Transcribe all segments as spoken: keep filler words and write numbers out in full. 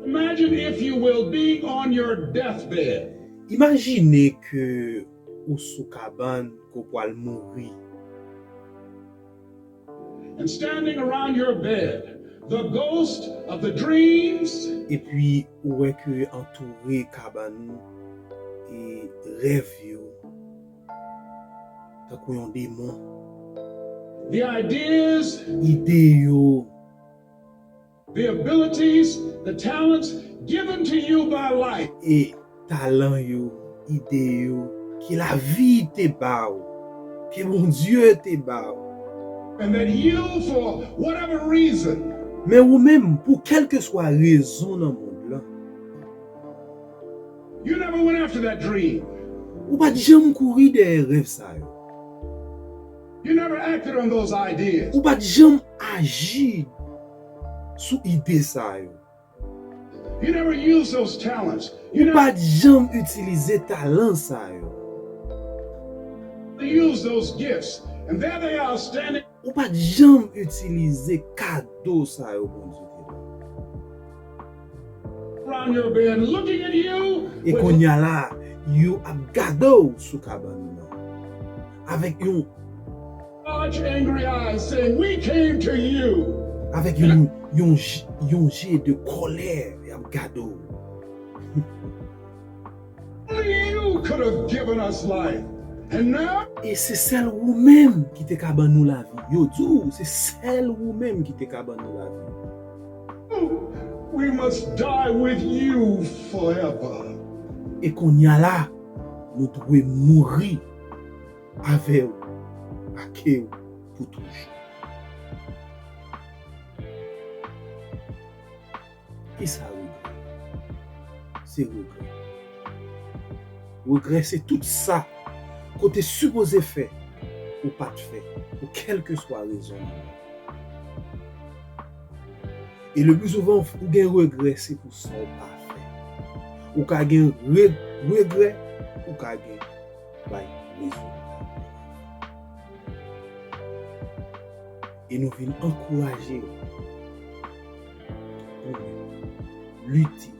Imagine, if you will, being on your deathbed. Imajine ke ou sou kabann, ke w pral mouri. And standing around your bed, the ghost of the dreams. Epi ou wè ke antoure kabann ou e rèv yo, tankou yon demon. The ideas. Ide yo. The abilities, the talents given to you by life. E talan yo, ide yo, ke lavi te ba w, ke Bondye te ba w. And that you, for whatever reason, Men ou menm, pou kèlkeswa rezon nan mond lan, you never went after that dream. Ou pa t janm kouri dèyè rèv sa yo. You never acted on those ideas. Ou pa t janm aji sou ide sa yo. You never used those talents. You Ou never pa t janm itilize talan sa yo. Used those gifts. And there they are standing Ou pa t janm itilize kado sa yo Bondye te ba w. Around your bed, looking at you. E with kounye a la, yo ap gade w sou kabann ou nan. Avèk yon large angry eyes saying, "We came to you." Avèk yon, yon, j- yon je de kòlè, y ap gade w. Only you could have given us life. And now E se sèl ou menm ki te ka ban nou lavi. Yo di w, se sèl ou menm ki te ka ban nou lavi. We must die with you forever. E kounye a la, nou dwe mouri avè w, ake w pou toujou. Kisa regrè? Se regrè. Regrè se tout sa ke w te sipoze fè, ou pa t fè, pou kèlkeswa rezon. E le pli souvan, ou gen regrè, se pou sa w pa fè. Ou ka gen re- regrè, ou ka gen bay rezilta. E nou vin ankouraje w pou w lite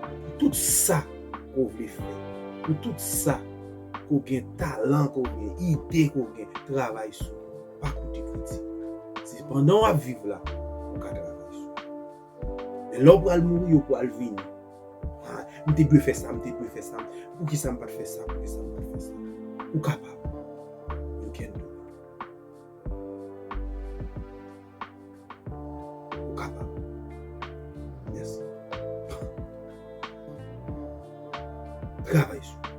pou tout sa ke w vle fè, pou tout sa ke w gen talan, ke w gen ide, ke w gen, travay sou ou. Pa koute kritik. Se pandan w ap viv la, ou ka travay sou ou. Men lè w pral mouri, yo pral vini. Ah, m te dwe fè sa, m te dwe fè sa. Poukisa m pa t fè sa? Poukisa m pa t fè sa? Ou kapab. You can do it. Ou kapab. Mèsi. Travay sou.